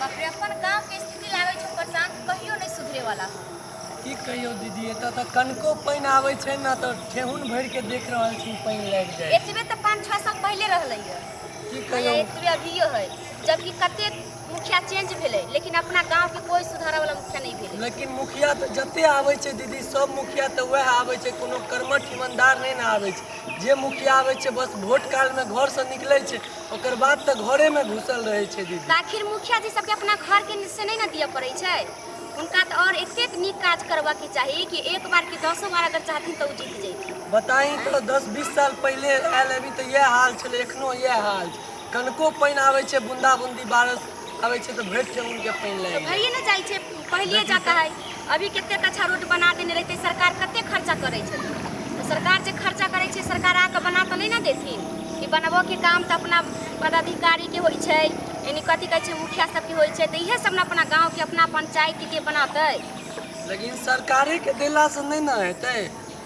बाप रे, अपन गांव के स्थिति लागै छै परेशान, कहियो नहीं सुधरे वाला हो। की कहियौ दीदी, एतऽ तऽ कनिको पानि आबै छै ने तऽ ठेहुन भरिके देख रहल छी पानि लागि जाइ छै। एतबे तऽ 5-6 साल पहिले रहलै है। की कहियौ, एतबे अभियो है, जबकि कतेक मुखिया चेंज भेलै लेकिन अपना गांव के कोई सुधारे वाला मुखिया नहीं भेलै। लेकिन मुखिया तऽ जते आबै छै दीदी, सब मुखिया तऽ वएह आबै छै, कोनो कर्मठ ईमानदार नहि ने आबै छै। जे मुखिया आबै छै बस वोट कालमे घरसँ निकलै छै, ओकर बाद तऽ घरेमे घुसल रहै छै दीदी। तऽ आखिर मुखिया जी सबके अपना घर के से नहीं ने दिअ पड़ै छै हुनका, तऽ और एतेक नीक काज करबऽ के चाही कि एक बार कि दसो बार अगर चाहथिन तऽ ओ जीत जैथिन। बताही तऽ 10-20 साल पहिले आयल अभी तऽ इएह हाल छलै, एखनो इएह हाल छै। कनिको पानि आबै छै, बूंदा बूंदी बारिश आबै छै तऽ भरि ठेहुनके पानि तऽ लागि जाइ भरिए ने जाइ छै। पहिले जकाँ है अभी कतेक अच्छा रोड बना देने रहितै। सरकार कतेक खर्चा करै छथिन, तऽ सरकार जे खर्चा करै छै, सरकार आके बना तऽ नहि ने देथिन कि बनबऽके काम तऽ अपना पदाधिकारीके होइ छै, यानी कथी कहै छै, मुखिया सबके होइ छै। तऽ इएह सब ने अपना गाँवके अपना पंचायतके बनातै। लेकिन सरकारेके देलासँ नहि ने हेतै,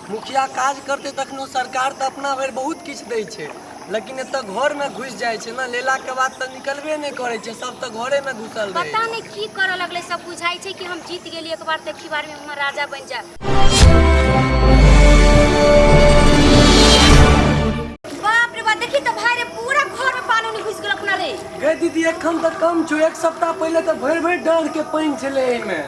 मुखिया काज करतै तखनो। सरकार तऽ अपना भरि बहुत किछु दै छै, लेकिन एतऽ घरमे घुसि जाइ छै ने, लेलाके बाद तऽ निकलबे नहि करै छै, सब तऽ घरेमे घुसल रहै पता छै। नहि की करऽ लगलै सब, बुझाइ छै कि हम जीत गेली एक बार तऽ एक बारमे हमर राजा बनि जाय। बाप रे बाप, देखी तऽ भाई रे, पूरा घर में पानी उनी घुसि गेल अपना रे। गे दीदी, एखन तऽ कम छौ, एक सप्ताह पहिले तऽ भरि भरि डाँढ़के पानि छलै, एहिमे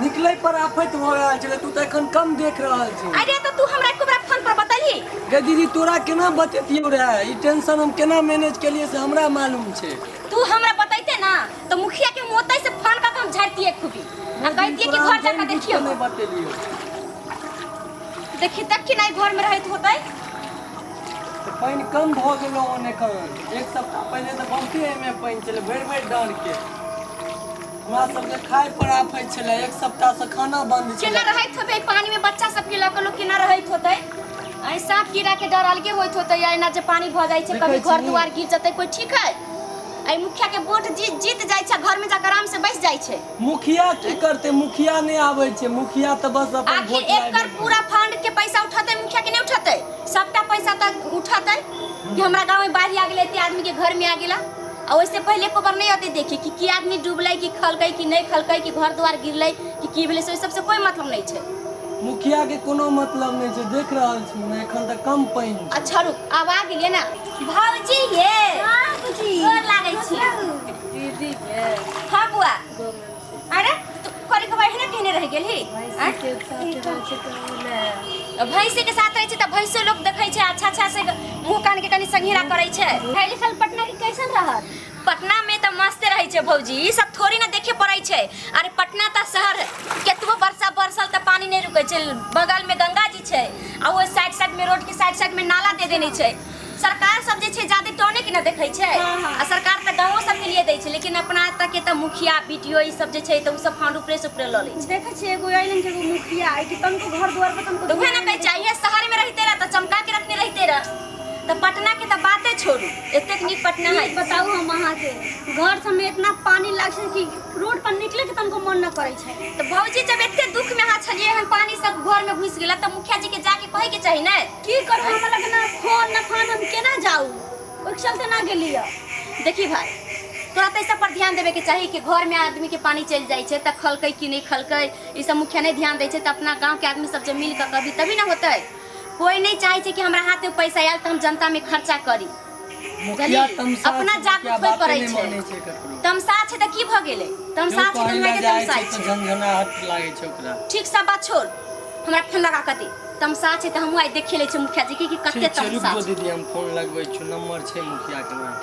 निकलै पर आफत भऽ गेल छलै। तू तऽ एखन कम देख रहल छी। अरे तऽ तू हमरा एको बेरा फोन पर बतेलही? गे दीदी, तोरा केना बतेतियौ रे? ई टेंशन हम केना मैनेज केलियै से हमरा मालूम छै। तू हमरा बतैते ना तऽ मुखिया के मोतै से फोन कऽ के हम झाड़तियै खूबी आ कहतियै कि तोरा घर हम जाकर जानि बुझि देखियौ। कऽ नहि बतेलियौ। देखी तक कि नहीं घर में रहैत होतै। तऽ पानि कम भऽ गेलौ हन एखन, एक सप्ताह पहिले तऽ बहुते एहिमे पानि छलै, भरि भरि डाँढ़के। हमरा सबके खाय पर आफत छलै, एक सप्ताहसँ खाना बन्द केना छलै। रहैत होतै पानी में बच्चा सबके लऽ कऽ लोक केना रहैत होतै? ऐ साँप कीड़ा के डर अलगे होइत होतै, या एना जे पानी भऽ जाइ छै, देखै कभी घर छी। दुआर गिर जेतै, कोई ठीक है? ऐ मुखिया के वोट जीत जीत जाइ छै, घर में जाकर आराम से बैस जाइ छै। मुखिया की करतै? मुखिया नहि आबै छै, मुखिया तऽ बस अपन आखिर वोट एकर लाबि। पूरा फंड के पैसा उठतै मुखिया के, नहि उठतै? सबटा पैसा तऽ उठतै कि हमरा गाँव में बाढ़ि आ गेलै, एते आदमी के घर में आ गेला, आ ओहिसे पहिले एको बार नहि अतै देखे कि की आदमी डूबलै कि खलकै कि नहि खलकै, कि घर द्वार गिरलै कि की भेलै, से ओहि सबसे कोई मतलब नहि छै। मुखिया के कोनो मतलब नहि छै। देख रहल छी ने, एखन तऽ कम पानि छै। अच्छा रुक, आब आ गेलियै ने भौजी ये। हाँ बुची। गोर लागै छी दीदी के। हाँ बुआ। अरे तू करे के एहने केने रह गेलही? आँय? के साथ रहै छै तऽ ओ ने भैंसी के साथ रहै छै तऽ भैंसो लोक देखै छै, अच्छा अच्छा से मुँह कान के कनि संघेरा करै छै। पढ़ाई लिखाई पटना के कैसन रहत? पटना में तऽ मस्ते रहै छै भौजी, ई सब थोड़ी ना देखे पड़ै छै। अरे पटना तऽ शहर है, केतबो वर्षा बरसल तऽ पानी नहीं रुकै छै, बगल में गंगा जी छै आ ओहि साइड साइड में रोड के साइड साइड में नाला दे देने छै। सरकार सब जे छै ज्यादा टोने के ना देखै छै। हाँ। आ सरकार तऽ गाँवो सबके लिए दै छै, लेकिन अपना एतऽ के तऽ मुखिया बीडीओ ई सब जे छै तऽ उ सब फंड ऊपरे से ऊपरे लऽ लै छै। देखै छियै एगो आइलैंड के एगो मुखिया है कि तनको घर द्वार पर तनको तऽ उहे ना कहै छै, इहे शहर में रहिते रह तऽ चमका के रखने रहिते रह, तऽ पटना के तऽ बाते छोड़ू, एतेक नीक पटना है। की बताउ हम अहाँके, घर सबमे इतना पानी लाग छै कि रोड पर निकले के तनको मन न करै छै। तऽ भौजी, जब एते दुख में अहाँ छलियै हन, पानी सब घर में घुसि गेला, तऽ मुखिया जी के जाके कहै के चाही ने। की करू, हमरा लग ना फोन ना फान, हम केना जाऊ? ओहिके चलते ना गेलियै। देखी भाई, तोरा तऽ सब पर ध्यान देवे के चाही कि घर में आदमी के पानी चलि जाइ छै तऽ खलकै कि नहि खलकै, ई सब मुखिया नहि ध्यान दै छै, तऽ अपना गाँव के आदमी सब जे मिल कऽ कभी तभी ना होतै। कोई नहीं चाहे छै कि हमरा हाथ में पैसा आयल तऽ हम जनता में खर्चा करी। मुखिया बुझलिही? तमसा अपना छै, मुखिया जागरूक होय बाते पड़ै नहि छै। मानै छै ककरो। तमसा छै तऽ की भऽ गेलै? तमसा केओ छै तऽ कहै लए ओनाहिते जाइ तमसाइ छै तऽ छै। झनझनाहट लागै छै ओकरा। ठीक सब बात छोड़, हमरा फोन लगा कऽ दे। तमसा छै तऽ हमहूँ आइ देखे लै छियै मुखिया जी के कि कते ठीक छै, रुक तमसा जो छै। दीदी, हम फोन लगबै छी, नंबर छै मुखिया के नाम।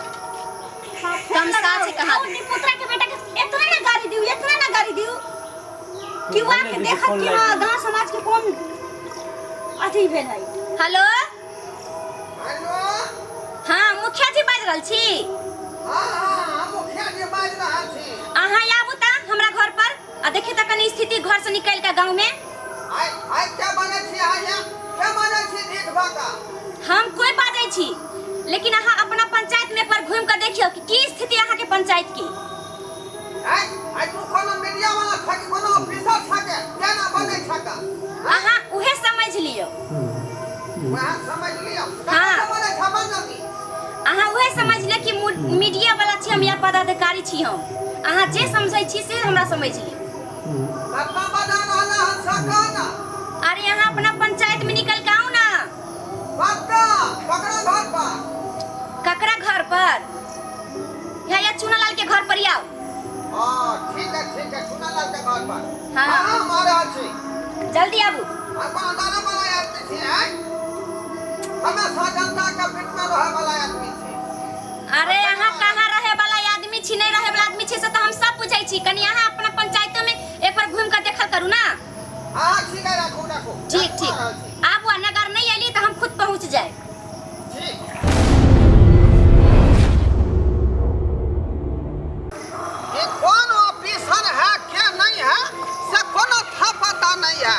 हाँ, फोन तमसा लगाउ। छै कहाँ? ओ निपुत्रा के बेटा के इतना ना गाली दिउ, इतना ना गाली दिउ कि वो आके दीदी, देखत फोन कि लागि हाँ गेल। गांव समाज के कौन अथी भेल है। हेलो। हेलो। हाँ, मुखिया जी बाजि रहल छी? हाँ हाँ, हम मुखिया जी बाजि रहल छी। अहाँ आबू तऽ हमरा घर पर आ देखी तऽ कनि स्थिति, घर से निकलि कऽ गाँव में। आइ आइ के बनै छी अहाँ ये? के बनै छी ढीठ भऽ कऽ? हम कोई बाजै छी, लेकिन अहाँ अपना पंचायत में एक बार घूमि कऽ देखियौ कि की स्थिति अहाँके पंचायत के। आइ आइ तू कोनो मीडिया वाला छह कि कोनो ऑफिसर छह के केना बनै छह के? अहाँ उहे समझ लियौ। वएह समझ लियौ। हाँ। कतऽ बनै छह, बन जल्दी। अहाँ उहे समझ लियौ कि मीडिया वाला छी हम या पदाधिकारी छी हम। अहाँ जे समझै छी से हमरा समझ ली। कतऽ बजा रहला हन से कह ना। अरे अहाँ अपना पंचायत में निकल के आउ ना। कतऽ? ककरा घर पर? ककरा घर पर? या चूनालाल के घर पर ही आओ। हाँ, ठीक है, ठीक है, चूनालाल के घर पर। हाँ। हाँ, हम आ रहल छी। जल्दी आबू। हम कोनो डरे वाला आदमी छी, हैं? हमेशा जनता के बीच में रहे वाला आदमी छी। अरे अहाँ कहाँ रहे वाला आदमी छी, नहीं रहे वाला आदमी छी से तो हम सब बुझै छी। कनी अहाँ अपना पंचायतो में एक बार घूम कर देखल करू ना। हाँ, ठीक है, राखू, राखू। ठीक राखू, ठीक। आ रहल छी। आबू, आ नगर नहीं अयली तो हम खुद पहुँच जाए। ठीक। ये कौन ऑफिसर है के नहीं है से कोनो था पता नहीं है।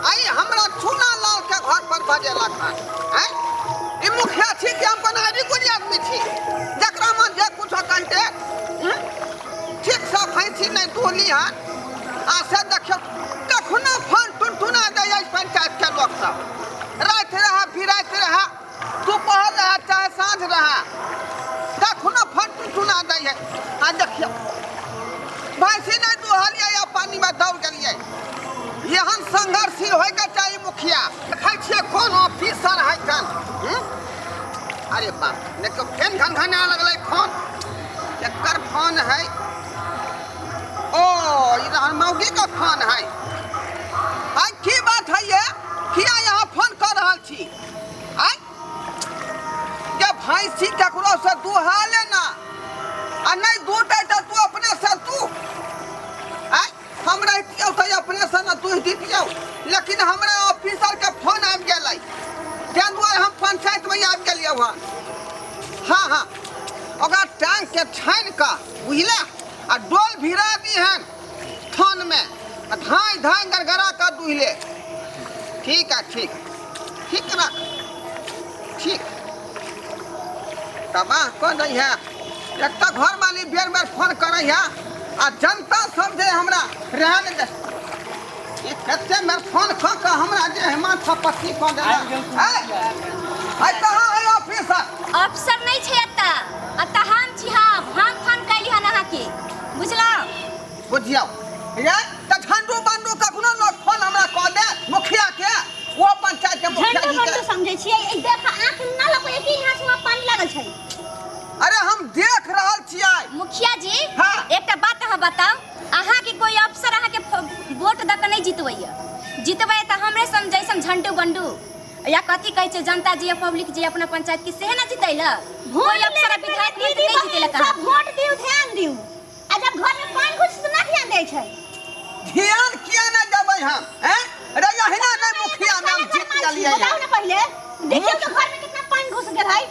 आई हमरा चूना लाल के घर पर बजेलक हन। आँय? ई मुखिया छी कि हम कोनो कोई आदमी छी जकरा मन जे कुछो कहते। ठीक से भैंसी नहीं दुहली हन आ से देखियौ कखनो फोन टुनटुना दैए पंचायत के लोक सब। राति रहे बिराति रहे दोपहर रहे चाहे साँझ रहे कखनो फोन टुनटुना दैए। आ देखियौ भैंसी नहीं दुहलियै आ पानी में दौड़ गेलियै। एहन संघर्षशील होइके चाही मुखिया। देखै छियै कोन ऑफिसर है कन। अरे बाप, देखियौ फेन घनघना लगलै फोन। एकर फोन है? ओ ई रहल मौगी के फोन है। आइ की बात है ये? किया यहाँ फोन कर रहल छी? आइ जे भैंसी ककरो से दुहा लेना आ नहीं दूहतै तऽ तू अपने से तू। आइ हम रहितियौ तऽ अपने से न दूहि दितियौ, लेकिन हमरा ऑफिसर के फोन आबि गेलै ताहि दुआरे हम पंचायत में आबि गेलियौ हन। हाँ हाँ, ओकरा टांग के छानि कऽ बुझले आ डोल भिड़ा दिहन थान में आ धाँइ धाँइ गड़गड़ा कऽ दुहिले। ठीक है, ठीक ठीक, रख। ठीक तबाह कऽ दै है। एक तऽ घरवाली बेर बेर फोन करै है आ जनता सब जे हमरा रहै नहि दे। ई कते बेर फोन कऽ कऽ हमरा जे है माथा पत्ती कऽ देलक। आइ कहाँ है ऑफिसर? अफसर नहीं छै एतऽ, एतऽ हम छी। हम फोन कैली हन अहाँके, बुझलहुँ? बुझियौ रे तऽ झंडू बंडू कखनो लोक फोन हमरा कऽ दे मुखिया के, ओ पंचायत के मुखिया झंडू जी के। बंडू समझै छियै? ई देख, आँख ना लगै कि यहाँ से वहाँ पानी लागल छै। अरे हम देख रहल छियै। मुखिया जी। हाँ। एकटा बात अहाँ बताउ, अहाँके कोई अफसर अहाँके वोट दऽ कऽ नहि जितबैया? जितबै तऽ हमरे सम जैसन झंडू बंडू या कथी कहै छै जनता जी या पब्लिक जी अपना पंचायत के सेहे ना जितैलक। कोई अफसर आ विधायक मंत्री दीदी नहीं जितैलक बहिन, सब अहाँके। वोट दियौ, ध्यान दियौ, आ जब घर में पानि घुस तऽ ना ध्यान दै छै। ध्यान किया नहीं देबै हम? हैं रे, अहिना नहीं मुखिया में हम जीत गेलियै। बताउ ने, पहिले देखियौ तो घर में कितना पानि घुस गेल है।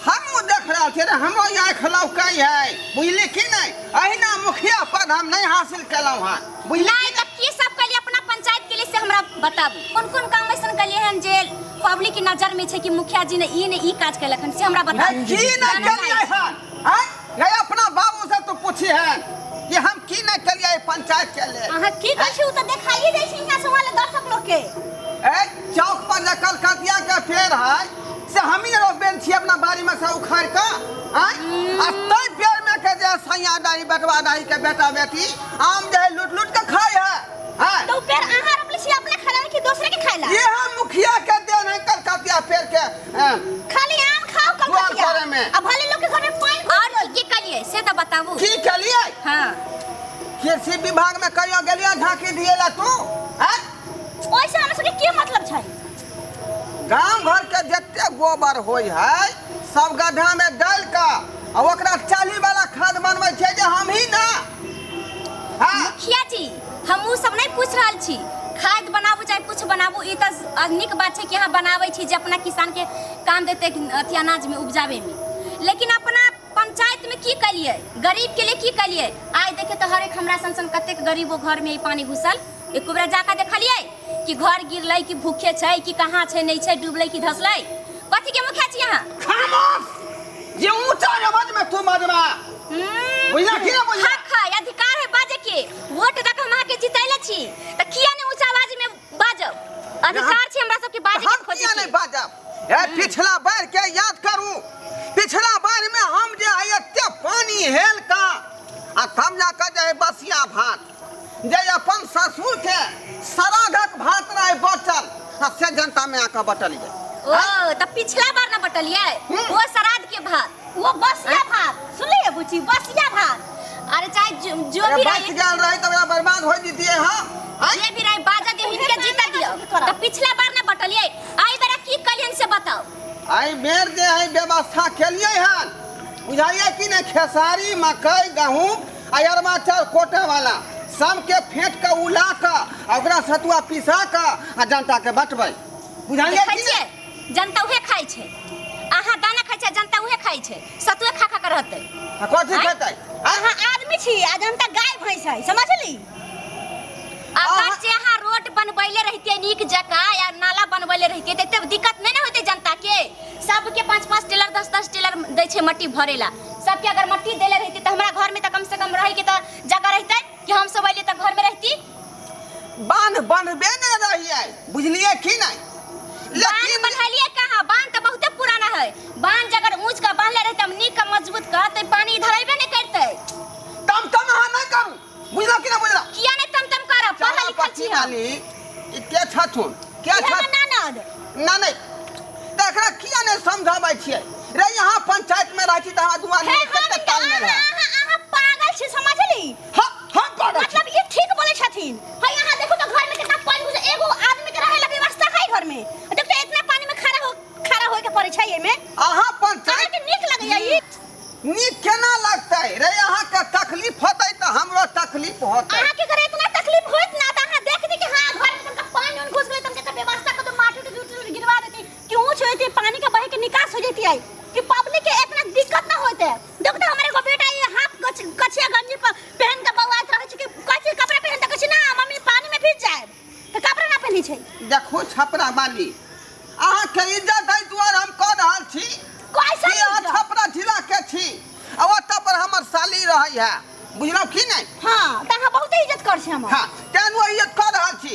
हमहूँ देख रहल छियै रे, हमरो आँखि लौकै है, बुझली कि नहीं? अहिना मुखिया पद हम नहीं हासिल केलहुँ हँ, बुझली? नहीं तऽ की सब कलिए अपना पंचायत के लिए से हमरा बताबू। कोन कोन काम ऐसन कलिए हन जे पब्लिक के नजर में छै कि मुखिया जी ने ई ने ई काज केलक हन, से हमरा बताबू। नहीं, की नहीं जाना केलियै चाहै छी। हन? आँय? नहीं, अपना बाबू से तू पूछी हन कि हम की नहीं केलियै पंचायत के लिए। अहाँ की कहै छी, उ तऽ देखाइए दै छै यहाँ से वहाँ ले दर्शक लोग के। ए चौक पर जे कलकतिया के पेड़ है से हमही रोपबेल छियै अपना बाड़ी में से उखाड़ कऽ। आँय? आ तै पेड़ में के जे सैया डाही बेटवा डाही के बेटा बेटी आम जे है लूट लूट के खाइ है। आँय? तऽ उ पेड़ अहाँ रोपले छी अपने खाय ला कि दोसरे के खाय ला? ये हम मुखिया के देन है कलकतिया पेड़ के। हाँ। खाली आम खाओ कलकतिया दुआर करे में। आ भले लोग के घर में पानि घुस और गेल। की कलिए से तऽ बताबू। की केलिए? हाँ। कृषि विभाग में कहियो गेलियो झांकी दिए ला तू? आँय? ओहिसँ हमरा सबके की मतलब छै? गांव घर के जते गोबर होय है सब गड्ढा में डाल के आ ओकरा चाली वाला खाद बनबै छै जे हम ही ना। हाँ। मुखिया जी, हम उ सब नहीं पूछ रहल छी। खाद बनाबू चाहे कुछ बनाबू, ई तऽ नीक बात छै कि अहाँ बनाबै छी जे अपना किसान के काम देते अथी अनाज में उपजाबे में, लेकिन अपना पंचायत में की कलिए, गरीब के लिए की कलिए? आइ देखे तऽ हरेक हमरा सन सन कतेक गरीबो घर में ई पानी घुसल, एको बेरा जाके देखलिए कि घर गिरलै कि भूखे छै कि कहाँ छै नहीं छै, डूबलै कि धसलै? कथी के मुखिया छी अहाँ? खामोश, जे ऊंचा आवाज में तू बजबा, बुझला कि ना बुझला? हक है, अधिकार है बाजे के। वोट दऽ के हम अहाँके जितैले छी तऽ किया नहि ऊंचा आवाज में बाजब? अधिकार छै हमरा सबके बाजे के, हम खोजे किया के। नहीं बाजब? ए पिछला बार के याद करू, पिछला बार में हम जे है एते पानी हेल का आ तब जा रहे बसिया भात जे अपन ससुर के श्राद्धक भात रहे बचल आ से जनता में आके बटलिए। ओ त पिछला बार ना बटलिए वो श्राद्ध के भात, वो बसिया भात। सुनलिए बुची, बसिया भात। अरे चाहे जो अरे भी बच रहे गेल रहे तो ओकरा बर्बाद हो जतिए। हां, जे भी रहे बाजा दियो, हिनके जीता दियो। त पिछला बार ना बटलिए, आई बेरा की कलियन से बताओ। आई बेर जे है व्यवस्था केलिए हन, बुझाइए कि नहीं? खेसारी, मकई, गहूम आ अरबा चाउर कोटे वाला सबके फेंट के उला के आ ओकरा सतुआ पिसा के आ जनता के बटबै, बुझाइए खाइ कि छियै नहीं? जनता उहे खाइ छै, अहाँ दाना खाइ छै, जनता उहे खाइ छै, सतुए खा खा के रहतै। आ कथी आँय? खेतै? अहाँ आदमी छी आ जनता गाय भैंस है, समझली? अगर जे अहाँ रोड बनबैले रहितियै नीक जकाँ या नाला बनबैले रहितियै तऽ एते दिक्कत नहि ने होइतै जनता के। सबके 5-5 टेलर 10-10 टेलर दै छै मट्टी भरेला, सबके अगर मट्टी देले रहितै तऽ हमरा घरमे तऽ कम से कम रहैके तऽ जगह रहितै कि हम सब अइलियै तऽ घरमे रहती। बांध बनबे नहि रहियै, बुझलियै कि नहि? बांध लेकिन बनलियै कहाँ? बांध तऽ बहुते पुराना है। बांध जे अगर ऊँच के बांधले रहितै, नीक के मजबूत के, तऽ पानी इधर अइबे नहि करतै। तम तम अहाँ नहि करू, बुझलौ कि नहि बुझलौ? किया नहि तम तम करब? पढ़ल लिखल छी हम। वाली ई के छथुन, के ई हमर छथुन? ननद। ना नहि तऽ एकरा किया नहि समझाबै छियै रे? यहाँ पंचायत में रहै छी तऽ हमरा दू आदमी हे के कते हम तालमेल है। अहाँ अहाँ पागल छी, समझली? हम हम पागल छी? मतलब ई ठीक बोलै छथिन। है यहाँ देखो तो घर में कितना पानी घुस, एगो आदमी के रहे ला व्यवस्था है घर में? देखो तो इतना पानी में खड़ा होए के पड़ै छै एमे। अहाँ पंचायत अहाँ के नीक लगैया ई? नीक केना लगतै रे? अहाँ के तकलीफ होतै तऽ हमरो तकलीफ होतै। अहाँ के अगर इतना तकलीफ होइत ना तऽ अहाँ देख दी कि हां घर में तनका पानी उन घुस गेलै, तनका के व्यवस्था कर दो, माटी उटी उटी गिरवा देती कि ऊंच होती, पानी के बहे के निकास हो जैती आई कि पब्लिक के इतना दिक्कत ना होते। देखो तो हमारे एगो बेटा ये हाफ कछिया गंजी पर पहन के बौआइत रहै छै कि कथी कपड़ा पहन के, कहै छै ना मम्मी पानी में भीज जाए तऽ कपड़ा ना पहनी छै। देखो छपरा वाली, अहाँ के इज्जत है दुआर हम कह रहल छी कैसा कि अहाँ इज्जत? छपरा जिला के छी आ ओतऽ पर हमर साली रहै है, बुझलहुँ कि नहि? हाँ, तऽ अहाँ बहुते इज्जत कर छी हमर। हाँ, तें ओ इज्जत कऽ रहल छी,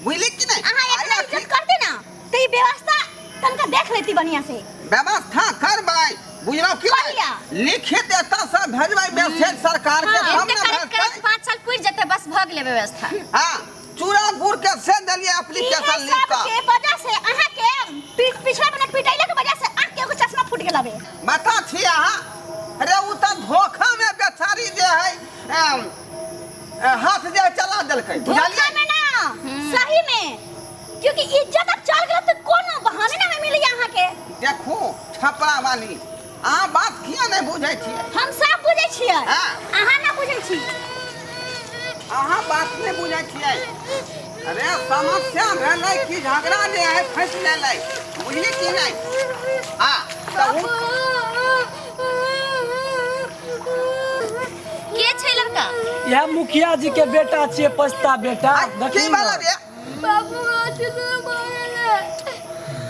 बुझली कि नहि? अहाँ आ इतना इज्जत करते ना तऽ ई व्यवस्था तनका देख लेती बढ़िया से। व्यवस्था करबै, बुझलहुँ कि नहि? कहिया? लिखित एतऽ से भेजबै मैसेज सरकार के, हाँ, तब एते ने करैत भेजतै। करैत 5 साल पुरि जेतै, बस भऽ गेलै व्यवस्था। हाँ, चूड़ा गुड़ के से देलिए एप्लीकेशन इहे लिख सब कऽ। के वजह से अहाँ के पिछला महीना पिटैला के वजह से आँख के एगो चश्मा फूट गेल हवे। बता छी अहाँ रे, उ तऽ धोखा में बेचारी जे है हाथ जे चला देलकै, धोखा बुझलियै? में ना, सही में, क्योंकि इज्जत अब चल गेल तो कोनो बहाने ना मिली अहाँ के। देखू छपरा वाली, अहाँ बात किया नहि बुझै छियै? हम सब बुझै छियै। हाँ। अहाँ ना बुझै छी। अहाँ बात नहि बुझै छियै। अरे समस्या भेलै कि झगड़ा जे है फँसि लेलै, बुझली कि नहि? हाँ तऽ उ के छै लड़का? इएह मुखिया जी के बेटा छियै, पछता बेटा। आइ, की देखी ने। भेलै रे? बाबू जुलुम भऽ गेलै।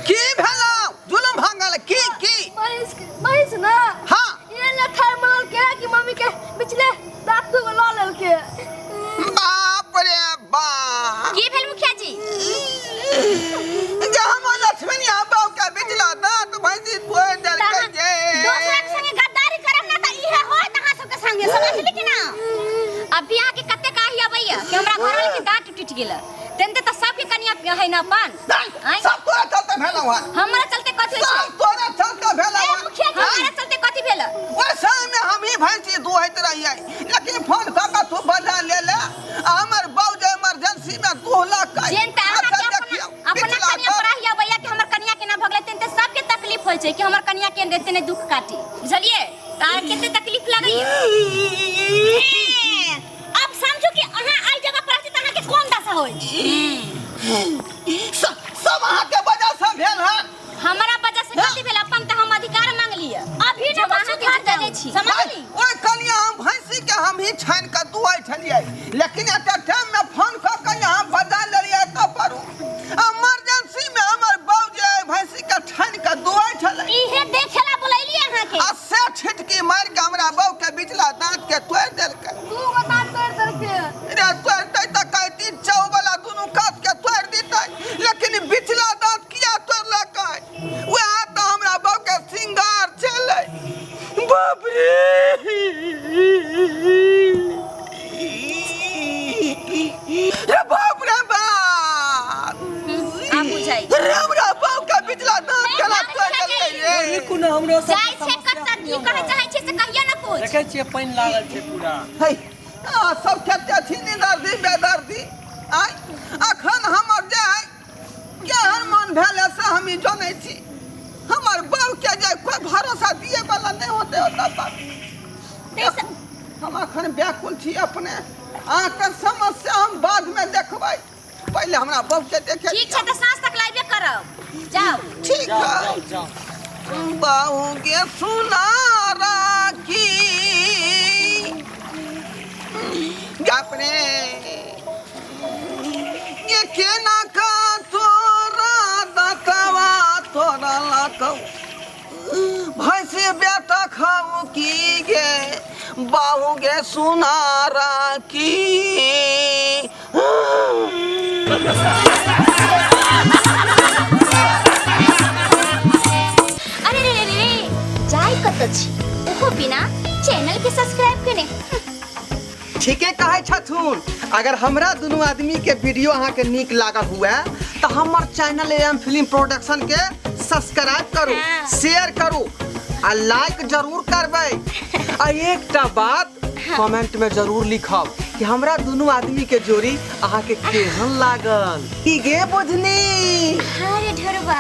की भेलौ? जुलुम भऽ गेल? की की? महेश महेश ना। हाँ। ये लथार मारलकै कि मम्मी के बिचले दाँत दूगो लऽ लेलकै। बाप रे बाप। की भेल मुखिया जी? जे हम लक्ष्मणिया बाबू के बिचला दाँत भैंसी तोड़ि देलकै जे। दोसरा के संगे गद्दारी करब ना तऽ इहे होत अहाँ सबके संगे, समझली कि ना? अभी अहाँके कतेक आही अबैया कि हमरा घर वाले के दाँत टूटि गेल, तेनते तऽ सबके कनिया है ना अपन। आँय? सब तोरा चलते भेलौ हन। हमरा चलते कथी होइ छै? सब तोरा चलते भेलौ ए, हन। मुखिया जी, हमरा चलते कथी भेल? ओहि समय हम ही भैंसी दुहैत रहियै, लेकिन फोन कऽ कऽ तू बजा ले ले आ हमर बाउ जे इमरजेंसी में दुहलकै। जेन तऽ अहाँके अच्छा अपना देखियौ, अपना पिछला कनिया तऽ पर आही अबैया कि हमर कनिया केना भऽ गेलै, तेनते सबके तकलीफ होइ छै कि हमर कनिया के एते नहि दुख काटी, बुझलियै? तऽ अहाँके कते तकलीफ लागैया? ए, अब समझू कि अहाँ एहि जगह पर रहती तऽ अहाँके कोन दशा होइत। सब सब अहाँके वजह से भेल हन। हमरा वजह से कथी भेल? अपन तऽ हम अधिकार मांगलियै। अभी जब न अहाँके सुधार जीता देने छी। समझली? ओहि कनिया हम भैंसी के हम ही छानि कऽ दुहै छलियै, लेकिन एते टाइम में फोन कऽ कऽ यहाँ बजा लेलियै तऽ पर इमरजेंसी में हमर बाउ जे भैंसी के छानि कऽ दुहै छलै। इहे देखेला बोलैली अहाँके। आ से छिटकी मारि कऽ हमरा बाउ के बिचला दाँत के तोड़ि देलकै। दू गो दाँत तोड़ि देलकै। रे तोड़तै तऽ कहती चौ वाला दुनू कात के तोड़ि दितै, लेकिन बिचला दाँत किया तोड़लकै? वएह तऽ हमरा बाउ के सिंगार छलै। बाप रे। हमरो सब जाइ छै कतऽ की कहै चाहै छै से कहियो ना कुछ। देखै छियै पानि लागल छै पूरा। है आ सब कते छी निदर्दी बेदर्दी। आय अखन हमर जे है केहन मन भेल है से हम ई जनै छी। हमर बाबू के जे कोई भरोसा दिए वाला नहीं होते होता बाप। हम अखन व्याकुल छी अपने। अहाँके समस्या हम बाद में देखबै, पहिले हमरा बहू के देखे। ठीक छै तऽ साँझ तक लाइबे करब, जाउ। ठीक जाओ है। जाओ जाओ। बहू के सुनारा की अपने ये केना का तोरा दतवा तोरा लकौ भैंसी बेटा खाऊ की गे बाहू गे सुनारा की। अरे रे रे रे, जाय कतऽ छी ओहो बिना चैनल के सब्सक्राइब केने? ठीके कहै छथुन। अगर हमरा दुनू आदमी के वीडियो अहाँके नीक लागल हुए तऽ हमर चैनल एम फिल्म प्रोडक्शन के सब्सक्राइब करू, हाँ। शेयर करू आ लाइक जरूर करबै। आ एकटा बात कमेंट में जरूर लिखब कि हमरा दुनू आदमी के जोड़ी अहाँके केहन लागल। की गे बुझनी? हाँ रे ढोरबा।